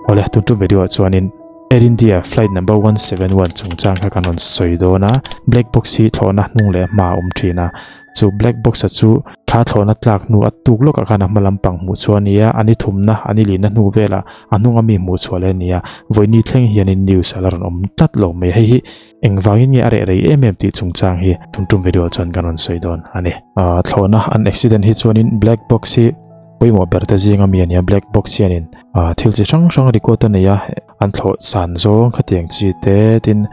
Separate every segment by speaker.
Speaker 1: Awle tun tum video ah chuanin Air India flight number 171 chungchang kha kan rawn sawi dawn a, black box hi thlawhna hnung leh hma a awm thin a, chu black box a chu kha thlawhna tlak hnu a tuk lawkah khan a hma lampang hmuh chhuah a ni a, a ni thumna a ni lihna hnu velah a hnunga mi hmuh chhuah leh a ni a, vawiini thleng hianin news a la rawn awm tlat lo mai, hei hi Engvangin nge a reh rei em em tih chungchang hi tum tum video chuan kan rawn sawi dawn a ni. Thlawhna an accident hi chuanin black box hi pawimawh ber te zinga mi a ni a, black box hianin thil chi hrang hrang record a nei a, an thlawh san zawng khatiang chi te tin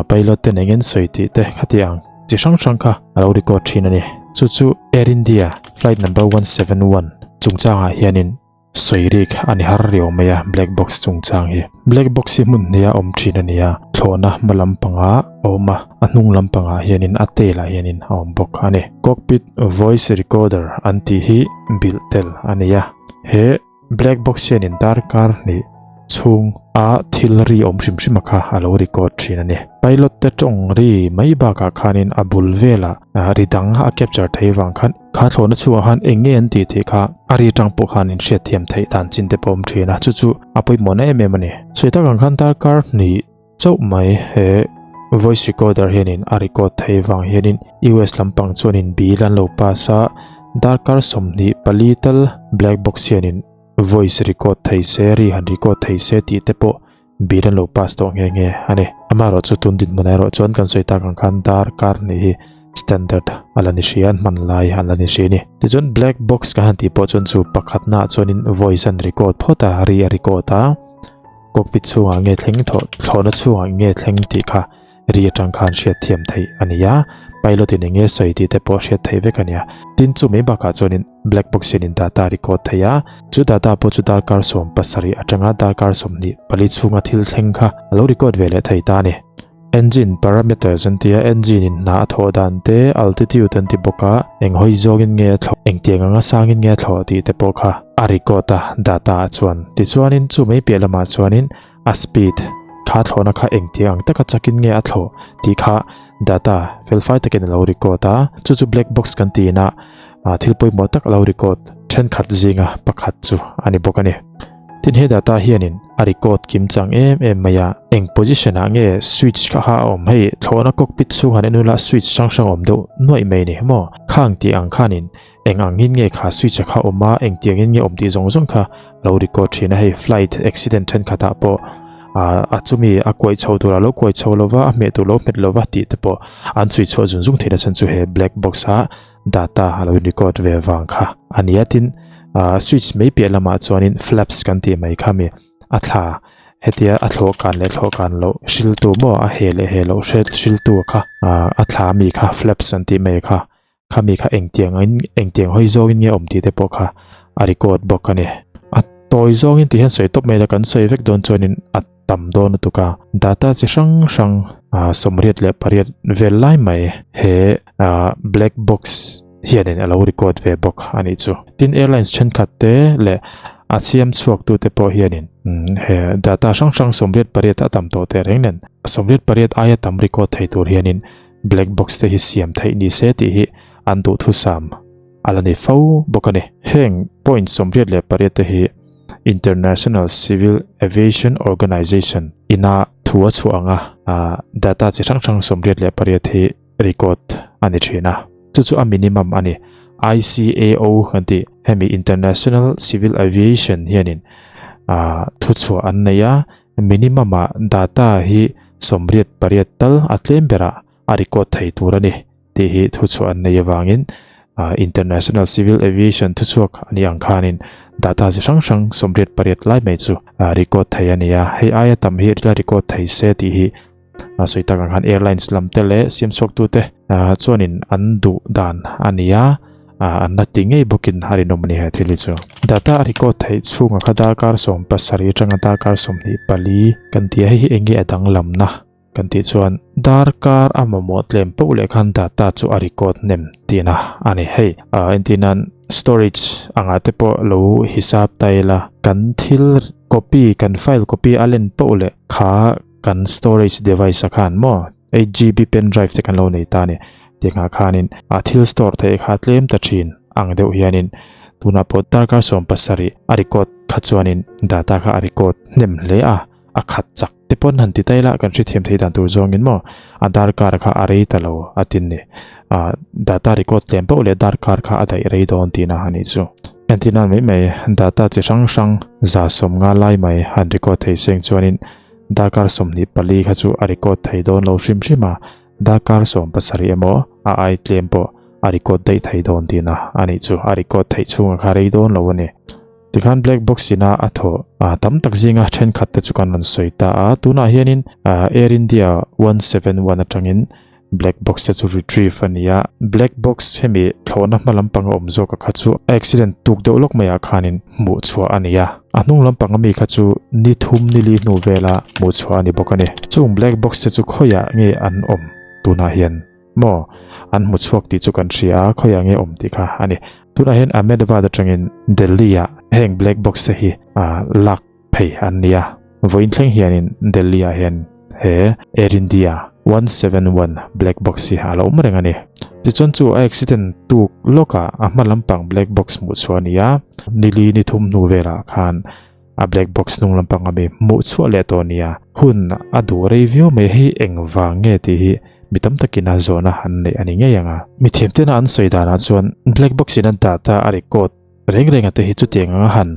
Speaker 1: pilot ten engin sawi tih te khatiang chi hrang hrang kha a lo record thin a ni. Chu chu Air India flight number 171 chungchangah hianin Sawi rik a ni har riau mai a black box chungchang hi. Black box hi hmun hnih a awm thin a ni a, thlawhna hma lampangah a awm a, a hnung lampangah hianin a tail ah hianin a awm bawk a ni. Cockpit voice recorder an tih hi bilh tel a ni a, he black box hianin darkar hnih chhung a thil ri awm hrim hrim a kha a lo record thin a ni. Pilot te tawng ri mai bakah khanin a bul velah ri dang a capture thei vang khan Kha thlawhna chhungah khan eng nge an tih tih kha a ri atang pawh khan in hriat thiam theih dan chin te pawh awm thin a, chu chu a pawimawhna em em a ni. Sawi tak ang khan darkar hnih chauh mai he voice recorder hianin a record thei vang hianin US lampang chuanin bill an lo pass a, darkar 24 tal black box hianin voice record thei se, ri han record thei se tih te pawh bill an lo pass tawh nghe nghe a ni. Amaherawh chu tun dinhmun erawh chuan kan sawi tak ang khan darkar hnih hi standard a la ni hri a, an hman lai a la ni hri a ni. Tichuan black box kan han tih pawh chuan chu pakhatnaah chuanin voice an record phawt a, ri a record a, cockpit chhungah nge thleng thawh thlawhna chhungah nge thleng tih kha Ri atang khan hriat thiam theih a ni a, pilot in enge sawi tih te pawh hriat theih vek a ni a. Tin chu mai bakah chuanin black box hian in data record thei a, chu data pawh chu darkar 17 atanga darkar 24 chhunga thil thleng kha a lo record ve leh thei ta a ni. Engine parameters an ti a, engine in hna a thawh dan te, altitude an ti bawk a, eng hawi zawngin nge a thlawh, engtiang anga sangin nge a thlawh tih te pawh kha a record a data ah chuan. Tichuanin chu mai piah lamah chuanin A speed, kha thlawhna kha engtiang ang taka chakin nge a thlawh tih kha data felfai takin a lo record a, chu chu black box kan tiin a thil pawimawh tak a lo record thenkhat zinga pakhat chu a ni bawk a ni. Tin he data hianin a record kim chang em em mai a, eng position ah nge switch kha a awm hei thlawhna cockpit chhung han en ula switch hrang hrang a awm deuh nuaih mai a ni maw, khang tih ang khanin Eng angin nge kha switch a kha awm a, engtiangin nge awm tih zawng zawng kha lo record thin a, hei flight accident thenkhatah pawh a chumi a kuaih chho tur a lo kuaih chho lova, a hmeh tur lo hmet lova tih te pawh an chhui chhuah zung zung theih na chhan chu he black box a data a lo in record ve vang kha a ni a, tin switch mai piah lamah chuanin flaps kan tih mai kha mi a thla hetia a thlawh kan leh thlawh kan loh hriltu maw a he leh he loh hriltu kha a thla mi kha flaps an tih mai kha. Khami kha engtiang in engtiang hawi zawngin nge awm tih te pawh kha a record bawk a ni. A tawi zawngin tih hian sawi tawp mai la kan sawi vek dawn chuanin a tam dawn lutuk a. Data chi hrang hrang 88 vel lai mai he black box hianin a lo record ve bawk a nih chu. Tin airlines thenkhat te leh a siam chhuak tu te pawh hianin he data hrang hrang 88 a tam tawh tehreng nen 88 aia tam record thei tur hianin Black box te hi siam theih ni se tih hi an duhthusam a la ni fo bawk a ni. Heng point 88 te hi International Civil Aviation Organization ina thu a chhuah anga data chi hrang hrang 88 hi record a ni thin a. Chu chu a minimum a ni. ICAO kan tih hemi International Civil Aviation hianin thu chhuah an nei a, Minimum ah data hi 88 tal a tlem berah a record thei tur a ni tih hi thuchhuah an nei avangin International Civil Aviation thuchhuak a nih ang khanin data chi hrang hrang 88 lai mai chu record thei a ni a, hei aia tam hi la record thei se tih hi sawi tak ang khan airlines lam te leh siamchhuaktute chuanin an duh dan a ni a. An la ti ngei bawkin a rinawm a ni he thil hi chu. Data a record theih chhunga kha darkar 17 atanga darkar 24 kan ti a, hei hi eng nge a danglamna kan tih chuan darkar a mamawh tlem poh leh khan data chu a record hnem tihna a ni. Hei entir nan storage angah te pawh lo hisap ta ila kan thil copy kan file copy a len poh leh kha kan storage device a khan maw 8GB pen drive te kan lo nei ta a ni. Tiangah khanin a thil store theih kha tlem ta thin ang deuh hianin tunah pawh darkar 17 a record kha chuanin data kha a record hnem hle a, a khat chak te pawn han ti ta ila kan hrethiam thei dan tur zawngin maw a darkar kha a rei ta lo a tin ni. Ah data record tlem poh leh darkar kha a daih rei dawn tihna a nih chu. Entir nan mai mai data chi hrang hrang 150 lai mai han record thei seng chuanin darkar 24 kha chu a record thei dawn lo hrim hrim a, darkar 17 emaw a ai tlem pawh a record daih thei dawn tihna a nih chu. A record theih chhunga kha rei dawn lo a ni. Tikhan black box ina a thawh a tam tak zinga thenkhat te chu kan rawn sawi ta a, tunah hianin Air India 171 atangin black box te chu retrieve a ni a, black box hemi thlawhna hma lampang a awm zawk a kha chu a accident tuk deuh lawk maiah khanin hmuh chhuah a ni a, a hnung lampang ami kha chu ni thum ni li hnu vela hmuh chhuah a ni bawk a ni. Chung black box te chu khawiah nge an awm tunah hian? Maw? An hmu chhuak tih chu kan hria a, khawiah nge awm tih kha a ni. Tunah hian Ahmedabad atangin Delhi-ah heng black box te hi lak phei an ni a. Vawiin thleng hianin Delhi-ah hian he Air India 171 black box hi a lo awm reng a ni. Tichuan chu a accident tuk lawkah a hma lampang black box hmuh chhuah a ni a, nili ni thum hnu velah khan A black box hnung lampang ami hmuh chhuah leh tawh nia. Hun a duh rei viau mai hei eng vang nge tih hi mi tam takin a zawhna an neih a ni ngei ang a. Mi thiam tena an sawi danah chuan black box in a data a record reng reng a te hi chutiang anga han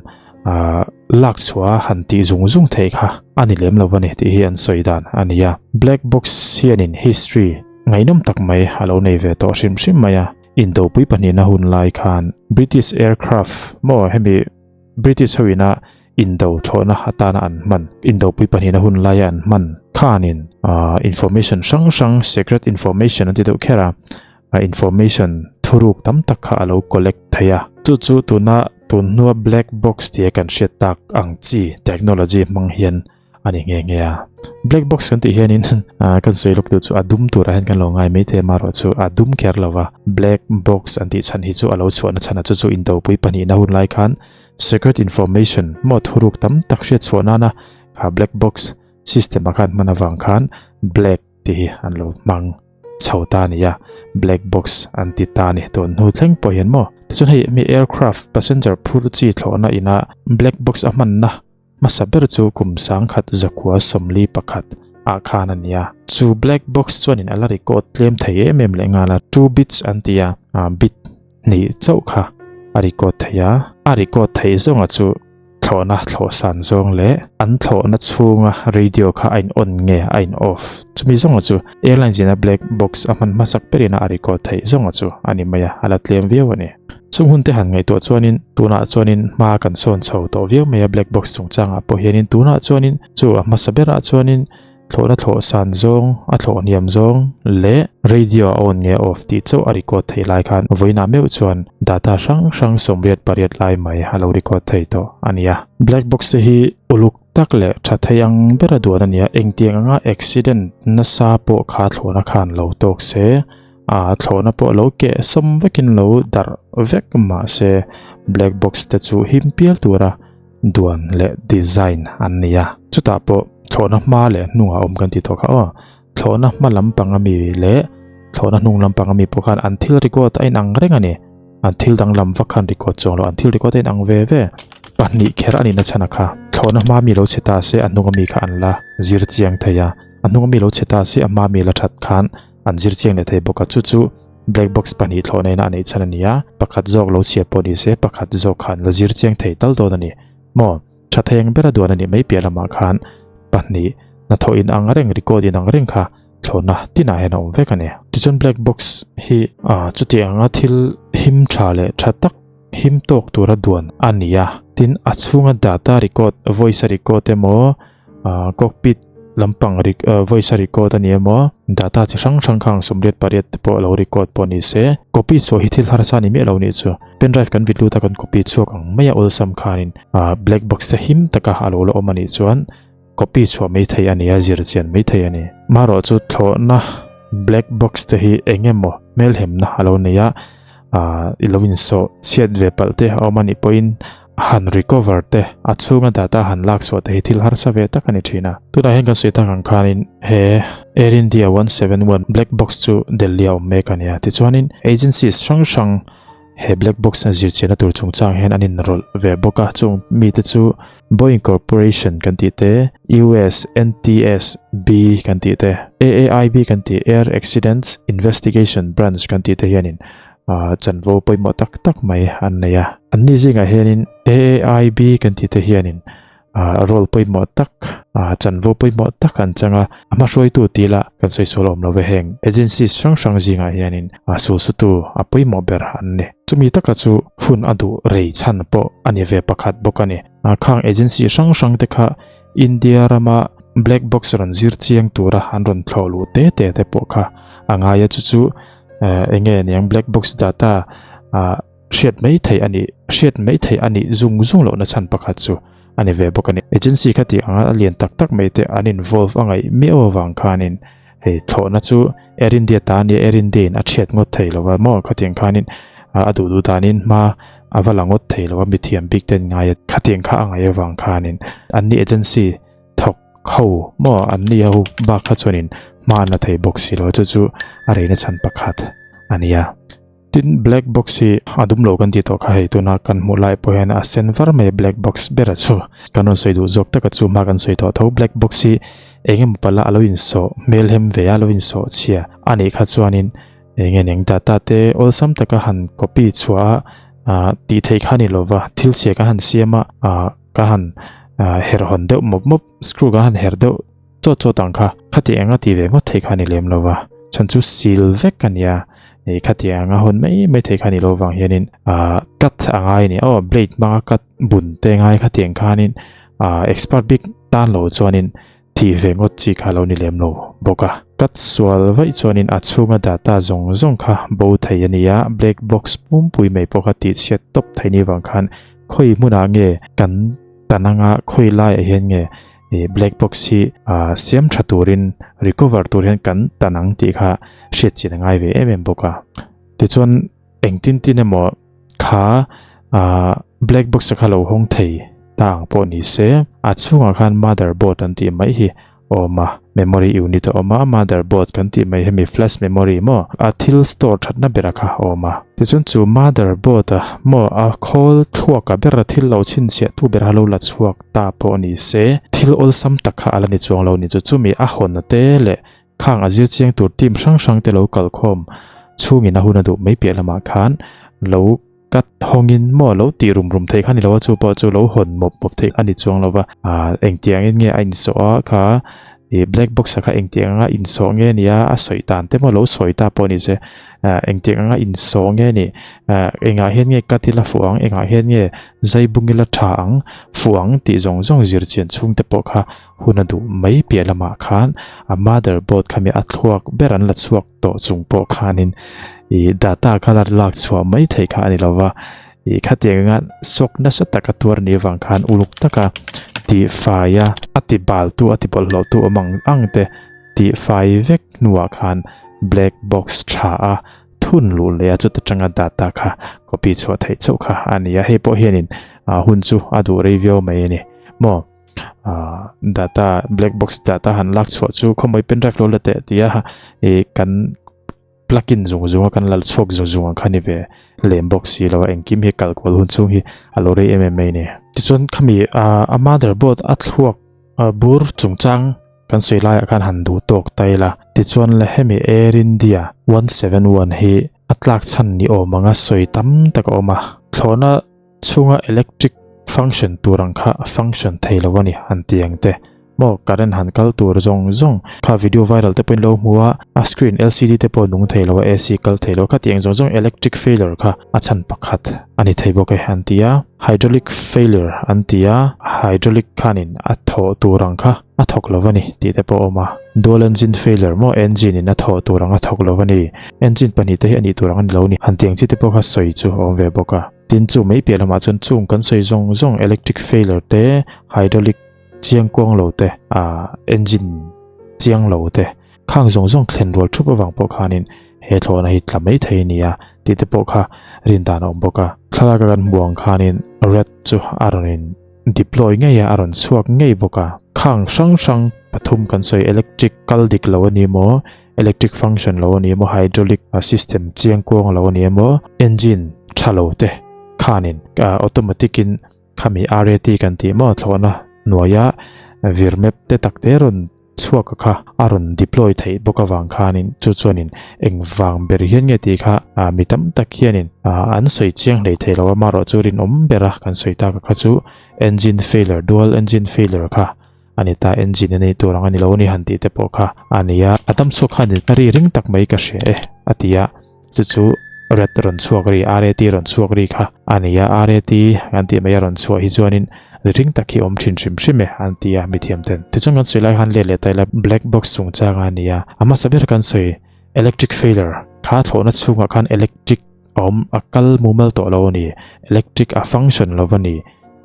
Speaker 1: lak chhuah a han tih zung zung theih kha a ni lem lo a ni tih hi an sawi dan a ni a. Black box hianin history ngaihnawm tak mai a lo nei ve tawh hrim hrim mai a. Indopui pahnihna hun lai khan British aircraft maw hemi British ho ina indo thlawhna atana an hman, indopui pahnihna hun laia an hman khanin information hrang hrang, secret information an ti deuh kher a, information thuruk tam tak kha a lo collect thei a. Chu chu tuna tun hnua black box tia kan hriat tak ang chi technology hmang hian a ni nghe nghe a. Black box kan tih hianin kan sawi lawk duh chu a dum turah hian kan lo ngai mai thei a, amaherawh chu a dum kher lo va. Black box an tih chhan hi chu a lo chhuahna chhanah chu chu indopui pahnihna hun lai khan secret information maw thuruk tam tak hriat chhuah nana kha black box system ah khan hman avang khan black tih hi an lo hmang chho ta a ni a, black box an ti ta a ni. Tun hnu thleng pawh hian maw tichuan hei mi aircraft passenger phur chi thlawhna ina black box a hmanna Hmasa ber chu kum 1141 ah khan a ni a. Chu black box chuanin a la record tlem thei em em leh nghal a, two bits an ti a, bit hnih chauh kha a record thei a. A record theih zawnga chu thlawhna thlawh san zawng leh an thlawhna chhunga radio kha a in on nge a in off chumi zawnga chu airlines ina black box a hman hmasak berin a record theih zawnga chu a ni mai a, a la tlem viau a ni. Chung hun te han ngaihtuah chuanin tunah chuanin hma kan sawn chho tawh viau mai a, black box chungchangah pawh hianin tunah chuanin chu a hmasa berah chuanin thlawhna thlawh san zawng, a thlawh hniam zawng leh radio a on nge off tih chauh a record theih lai khan vawiinah meuh chuan data hrang hrang 88 lai mai a lo record thei tawh a ni a. Black box te hi uluk tak leh tha thei ang bera duan a ni a, engtiang anga accident nasa pawh kha thlawhna khan lo tawk se, A thlawhna pawh lo keh sawm vekin lo darh vek mahse black box te chu him pial tura duan leh design an ni a. Chutah pawh thlawhna hma leh hnungah awm kan ti tawh kha aw. Thlawhna hma lampang ami leh thlawhna hnung lampang ami pawh khan an thil record a inang reng a ni. An thil danglam vak khan record chuang lo, an thil record a inang ve ve. Pahnih kher a nihna chhan a kha. Thlawhna hma mi lo chhe ta se a hnung ami kha an la zir chiang thei a, a hnung ami lo chhe ta se a hma mi la that khan An zir chiang leh thei bawk a, chu chu black box pahnih thlawh nena a neih chhan a ni a, pakhat zawk lo chhia pawh ni se pakhat zawk khan la zir chiang thei tal dawn a ni. Maw? Tha thei ang bera duan a nih mai piah lamah khan pahnih hnathawh in ang reng, record in ang reng kha thlawhna tinah hian a awm vek a ni. Tichuan black box hi chutiang anga thil him tha leh tha tak him tawk tura duan a ni a, tin a chhunga data record, voice a record emaw, cockpit lampang voice a record a ni emaw, data chi hrang hrang khang 88 te pawh lo record pawh ni se, copy chhuah hi thil harsa ni miah lo nih chu. Pen drive kan vit lut a kan copy chhuak ang mai a awlsam khanin black box te him taka a lo la awm a nih chuan copy chhuah mai thei a ni a, zir chian mai thei a ni. Marawh chu thlawhna black box te hi eng emaw hmelhemna a lo nei a, i lo insawh chhiat ve palh te a awm a nih pawhin han recover te, a chhunga data han lak chhuah te hi thil harsa ve tak a ni thin a. Tunah hian kan sawi tak ang khanin he Air India 171 black box chu Delhi a awm mek a nia. Tichuanin agencies hrang hrang. He black box a zirchianna tur chungchang hian an inrawlh ve bawk a, chung mite chu Boeing Corporation kan tih te, US NTSB kan tih te, AAIB kan tih Air Accidents Investigation Branch kan tih te hianin chanvo pawimawh tak tak mai an nei a. Anni zingah hianin AAIB kan tih te hianin role pawimawh tak, chanvo pawimawh tak an chang a, a hmahruaitu tih lah kan sawi sual awm lo ve heng agencies hrang hrang zingah hianin sulsutu a pawimawh ber an ni. Chumi taka chu hun a duh rei chhan pawh a ni ve pakhat bawk a ni. Khang agency hrang hrang te kha India rama black box rawn zir chiang tura an rawn thlawh luh te te te pawh kha a ngai a, chu chu eng nge niang black box data hriat mai theih a nih hriat mai theih a nih zung zung lohna chhan pakhat chu a ni ve bawk a ni. Agency kha tih anga a lian tak tak mai te an involve a ngaih miau avang khanin hei thlawhna chu Air India ta a nia Air India in a thiat ngawt thei lo a maw khatiang khanin a duh duh danin hma a va la ngawt thei lo a mithiam bik ten ngai a khatiang kha a ngaih avang khanin an ni agency thawk ho maw an ni ho bak kha chuanin hma an la thei bawk si lo a chu chu a reina chhan pakhat a nia. Tin, black box hi a dum lo kan tih tawh kha hei tuna kan hmuh lai pawh hian a sen var mai a black box ber a chu kan rawn sawi duh zawk tak a chu hma kan sawi tawh tho black box hi eng emaw pala a lo insawh hmel hem ve a lo insawh chhia a nih kha chuanin eng nge eng data te awlsam taka han copy chhuah a ah tih theih kha a ni lova thil chhia kan han siam a ah ka han ah herh hawn deuh mawp mawp screw kan han herh deuh Chawt chawt ang kha, khati eng a ti ve ngawt thei kha ni lem lo va, chhan chu sil vek a nia, ih khati eng a hawn mai mai thei kha ni lo vang hianin ah cut a ngai a ni, aw blade hmanga cut bun te ngai khati ang khanin ah expert bik tan lo chuanin thih ve ngawt chi kha lo ni lem lo bawk a. Cut sual vaih chuanin a chhunga data zawng zawng kha bo thei a ni a, black box pumpui mai pawh kha tihchhiat tawp thei ni vang khan khawi hmunah nge kan tan anga khawi laiah hian nge Ih black box hi ah siam tha turin recover tur hian kan tan ang tih kha hriat chin a ngai ve em em bawk a. Tichuan engtin tin emaw kha ah black box a kha lo hawng thei ta ang pawh ni se a chhungah khan motherboard an tih mai hi a awm a, memory unit a awm a, motherboard kan tih mai hemi flash memory maw a thil store thatna bera kha a awm a. Tichuan chu motherboard a maw a khawl thluaka bera thil lo chhinchhiah tu ber a lo la chhuak. Ta pawh ni se, thil awlsam tak kha a la ni chuang lo ni chu chumi a hawnna te leh khang a zir chiang tur team hrang hrang te lo kalkhawm chhungin a hun a duh mai piah lamah khan lo cut hawngin maw lo tih rum rum theih kha ni lo a chu pawh chu lo hawn mawp mawp theih a ni chuang lo va ah engtiangin nge a insawh a kha ih black box ah kha engtiang anga insawh nge nia a sawi dan te maw lo sawi ta pawh ni se ah engtiang anga insawh nge ni ah engah hian nge cut ila fuh ang engah hian nge Zai bung ila tha ang, fuh ang tih zawng zawng zir chian chhungte pawh kha hun a duh mai piah lamah khan a motherboard kha mi a thluak ber an la chhuak tawh chung pawh khanin ih data kha la lak chhuah mai theih kha a ni lova, ih khatiang anga sawk nasa taka tuar ni avang khan uluk taka tihfai a, a ti baltu a ti bawlhhlawhtu awm ang ang te tihfai vek hnuah khan black box tha a thun luh leh a chuta tanga data kha copy chhuah theih chauh kha a ni a, hei pawh hianin hun chu a duh rei viau mai a ni maw data black box data han lak chhuah chu khawmawih pen drive lo la teh tia ih kan plug in zung zung a kan lal chhuak zung zung ang kha ni ve lem bawk si lo a engkim hi kal kual hun chhung hi a lo rei em em mai a ni. Tichuan khami a motherboard a thluak bur chungchang Kan sawi laiah khan han duh tawk ta ila. Tichuan le hemi Air India 171 hi a tlak chhan ni awm anga sawi tam tak a awm a. Thlawhna chhunga electric function tur ang kha a function thei lo a ni han ti ang te. Maw current han kal tur zawng zawng kha video viral te pawhin lo hmu a, a screen LCD te pawh nung thei lo a, AC kal thei lo a, khatiang zawng zawng electric failure kha a chhan pakhat a ni thei bawk e an ti a. Hydraulic failure an ti a, hydraulic khanin a thawh tur ang kha a thawk lo a ni tih te pawh a awm a. Dual engine failure maw engine in a thawh tur ang a thawk lo a ni. Engine pahnih te hi a nih tur ang a ni lo a ni. Han tiang chi te pawh kha sawi chu a awm ve bawk a. Tin chu mai piah lamah chuan chung kan sawi zawng zawng electric failure te, hydraulic chiang kuang lo te, ah engine chiang lo te khang zawng zawng thlen rual thup avang pawh khanin he thlawhna hi tla mai thei a ni a tih te pawh kha rin dan a awm bawk a. Thlalak a kan hmuh ang khanin red chu a rawn in deploy ngei a, a rawn chhuak ngei bawk a. Khang hrang hrang pathum kan sawi electric kal dik lo a ni maw, electric function lo a ni maw, hydraulic system chiang kuang lo a ni emaw, engine. tha lo te khanin automatic in khami RAT kan tih maw thlawhna hnuaia vir map te tak te rawn chhuak a kha a rawn deploy theih bawk avang khanin chu chuanin engvang ber hian nge tih kha mi tam tak hianin an sawi chiang hlei thei lo a amaherawhchu rinawm bera kan sawi tak a kha chu engine failure dual engine failure kha a ni ta engine a nih tur ang a ni lo a ni han tih te pawh kha a ni a a dam chhuak khan ri ring tak mai ka hria e a ti a chu chu rat rawn chhuak ri RAT rawn chhuak ri kha a ni a RAT an tih mai a rawn chhuah hi chuanin ri ring tak hi awm thin hrim hrim e an ti a mithiam ten tichuan kan sawi lai khan let leh ta ila black box chungchang a ni a a hmasa ber kan sawi electric failure kha thlawhna chhungah khan electric a awm a kal mumal tawh lo a ni electric a function lo a ni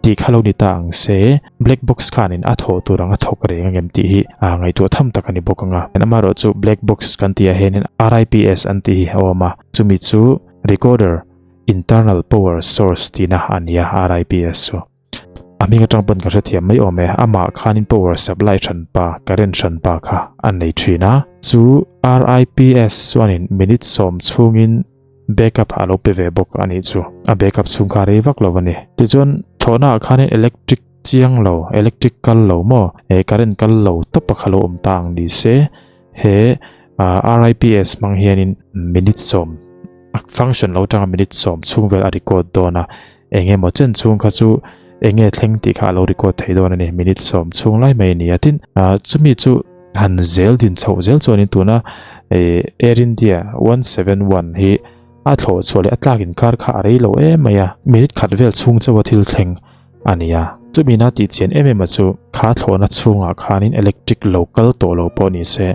Speaker 1: tih kha lo ni ta ang se black box khanin a thawh tur ang a thawk reng ang em tih hi a ngaihtuah tham tak a ni bawk ang a amaherawh chu black box kan tih ah hianin RIPS an tih hi a awm a chumi chu recorder internal power source tihna a ni a RIPS chu. A hming atang pawn ka hrethiam mai awm e, amah khanin power supply hranpa, current hranpa kha a nei thin a. Chu RIPS chuanin minute sawm chhungin backup a lo pe ve bawk a nih chu. A backup chhung kha rei vak lo a ni. Tichuan thlawhna ah khanin electric chiang lo, electric kal lo maw, he current kal lo tawp a kha lo awm ta ang ni se, he RIPS hmang hianin minute sawm a function lo tanga minute sawm chhung vel a record dawn a. Eng emaw chen chhung kha chu eng nge thleng tih kha a lo record thei dawn a ni, minute sawm chhung lai mai a ni a. Tin, chumi chu han zel din chhoh zel chuanin tuna Air India 171 hi a thlawh chhuah leh a tlak inkar kha a rei lo em mai a, minute khat vel chhung chauha thil thleng a ni a. Chumi na tih chian em em a chu kha thlawhna chhungah khanin electric lo kal tawh lo pawh ni se,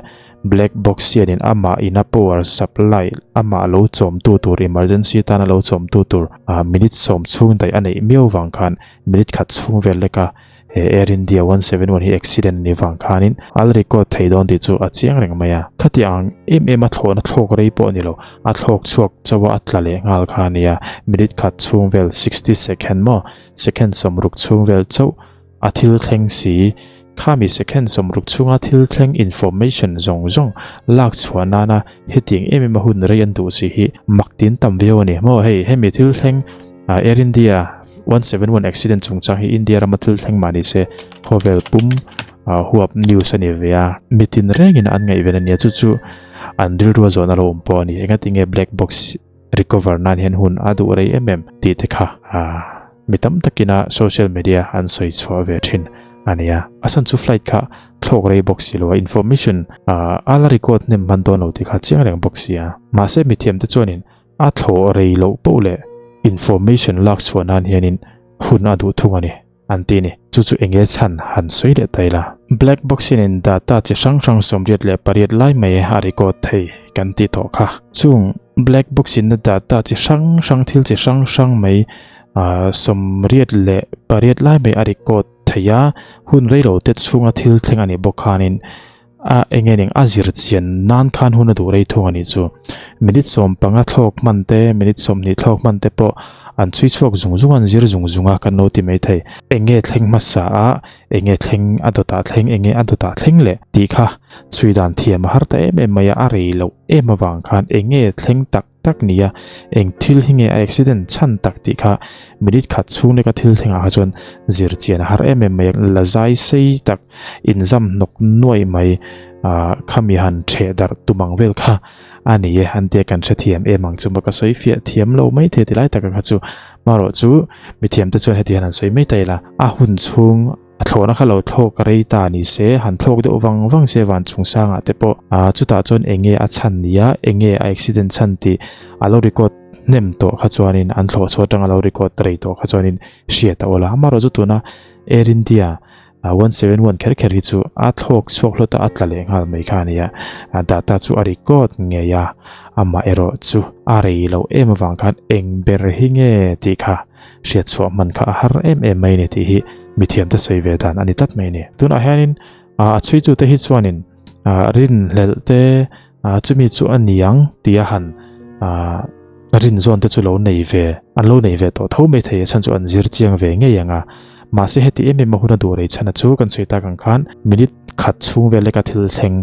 Speaker 1: Black box hianin amah ina power supply amah lo chawmtu tur emergency tana lo chawmtu tur minute sawm chhung daih a neih miau vang khan minute khat chhung vel leka he Air India 171 hi accident a nih vang khanin a la record thei dawn tih chu a chiang reng mai a. Khati ang em em a thlawhna thlawk rei pawh a ni lo, a thlawk chhuak chauh a a tla leh nghal kha a nia, minute khat chhung vel 60 second maw second sawmruk chhung vel chauh A thil thleng si, khami second sawmruk chhunga thil thleng information zawng zawng lak chhuah nana hetiang em em a hun rei an duh si hi mak tin tam viau a ni maw. Hei hemi thil thleng Air India 171 accident chungchang hi India rama thil thleng mah ni se khawvel pum huap news a ni ve a, mitin rengin an ngaihven a nia chu chu an rilru a zawhna lo awm pawh a ni. Engatinge black box recover nan hian hun a duh rei em em tih te kha mi tam takina social media an sawi chhuah ve thin a ni a. A chhan chu flight kha thlawk rei bawk si lo a, information a la record hnem hman dawn lo tih kha chiang reng bawk si a. Mahse mithiam te chuanin a thlawh rei loh poh leh information lak chhuah nan hianin hun a duh thung a ni. An ti ni. Chu chu enge chhan han sawi leh ta ila. Black box hianin data chi hrang hrang 88 lai mai a record thei kan tih tawh kha. Chung black box in data chi hrang hrang thil chi hrang hrang mai 88 lai mai a record thei a, hun reilo te chhunga thil thleng a nih bawk khanin A enge ning a zir chian nan khan hun a duh rei thung a nih chu. Minute 15 thlawk hman te, minute 20 thlawk hman te pawh an chhui chhuak zung zung a, an zir zung zung a kan lo ti mai thei. Enge thleng hmasa a, enge thleng a dawtah thleng, enge a dawtah thleng leh tih kha chhui dan thiam a har ta em em mai a, a rei loh em avang khan enge thleng tak tak ni a, eng thil hi nge a accident chhan tak tih kha minute khat chhung leka thil thlengah kha chuan zir chian a har em em mai a, la zai sei tak inzam hnawk nuaih mai ah khami han theh darh tum ang vel kha a ni e an tia kan hrethiam em ang chu maw ka sawi fiah thiam lo mai thei ti lai taka kha chu marawh chu mithiam te chuan heti hian an sawi mai ta ila a hun chhung A thlawhna kha lo thlawk rei ta ni se, han thlawk deuh vang vang se van chungchangah te pawh chutah chuan eng nge a chhan ni a, eng nge a accident chhan tih a lo record hnem tawh kha chuanin an thlawh chhuah atanga lo record rei tawh kha chuanin hriat a awl a. Amaherawhchu tuna Air India 171 kher kher hi chu a thlawk chhuak hlawt a, a tla leh nghal mai kha a ni a, data chu a record ngei a, amaherawh chu a rei loh em avang khan eng ber hi nge tih kha Hriat chhuah hman kha a har em em mai a ni tih hi mithiamte sawi ve dan a ni tlat mai a ni. Tunah hianin a chhuitute hi chuanin rinhlelh te chumi chu a ni ang tia han rinzawn te chu lo nei ve an lo nei ve tawh tho mai thei a chhan chu an zir chiang ve ngei ang a. Mahse heti em em a hun a duh rei chhan a chu kan sawi tak ang khan minute khat chhung vel leka thil thleng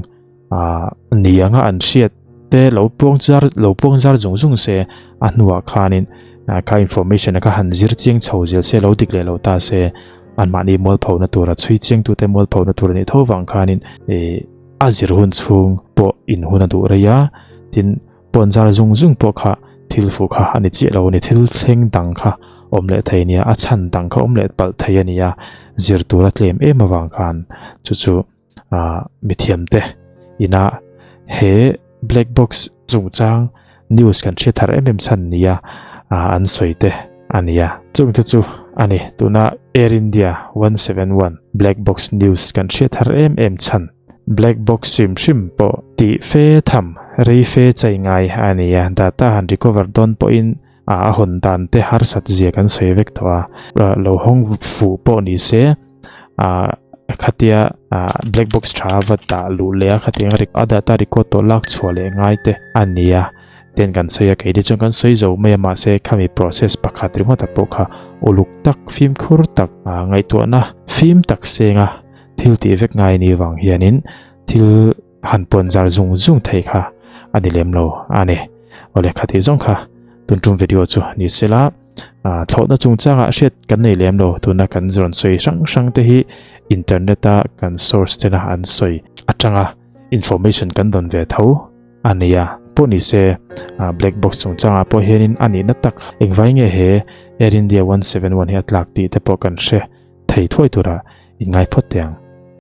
Speaker 1: ni anga an hriat te lo puang zar lo puang zar zung zung se a hnuah khanin. Kha information a kha han zir chiang chho zel se lo dik leh lo ta se anmahni mualphona tura chhui chiangtute mualphona tur a nih tho vang khanin ih a zir hun chhung pawh in hun a duh rei a, tin pawn zar zung zung pawh kha thil fuh kha a ni chiah lo a ni, thil thleng dang kha awm leh thei a nia, a chhan dang kha awm leh palh thei a ni a, zir tura tlem em avang khan chu chu. ah mithiamte ina he black box chungchang news kan hria thar em em chhan nia ah an sawi te a nia chungte chu a ni tuna Air India 171 black box news kan hria thar em em chhan black box hrim hrim pawh tih fe tham rei fe chai ngai a nia data han recover dawn pawhin a hawn dan te harsat zia kan sawi vek tawh a lo hawng fuh pawh ni se. ah khatia ah black box tha a va dah luh leh a khatiang a data record tawh lak chhuah leh ngai te a ni a ten kan sawi a keini chuan kan sawi zo mai a mahse khami process pakhat ringawt ah pawh kha uluk tak fimkhur tak ah ngaihtuahna fim tak senga thil tih vek ngai ni vang hianin thil han pawn zar zung zung thei kha a ni lem lo a ni awle khati zawng kha tun tum video chu ni sela. Ah, thlawhna chungchangah hriat kan nei lem lo tuna kan rawn sawi hrang hrang te hi internet a kan source tena an sawi atanga information kan dawn ve tho a nia pawh ni se ah, black box chungchangah pawh hianin a nihna tak engvai nge he Air India 171 hi a tlak tih te pawh kan hre thei thuai tura inngai phawt teh ang.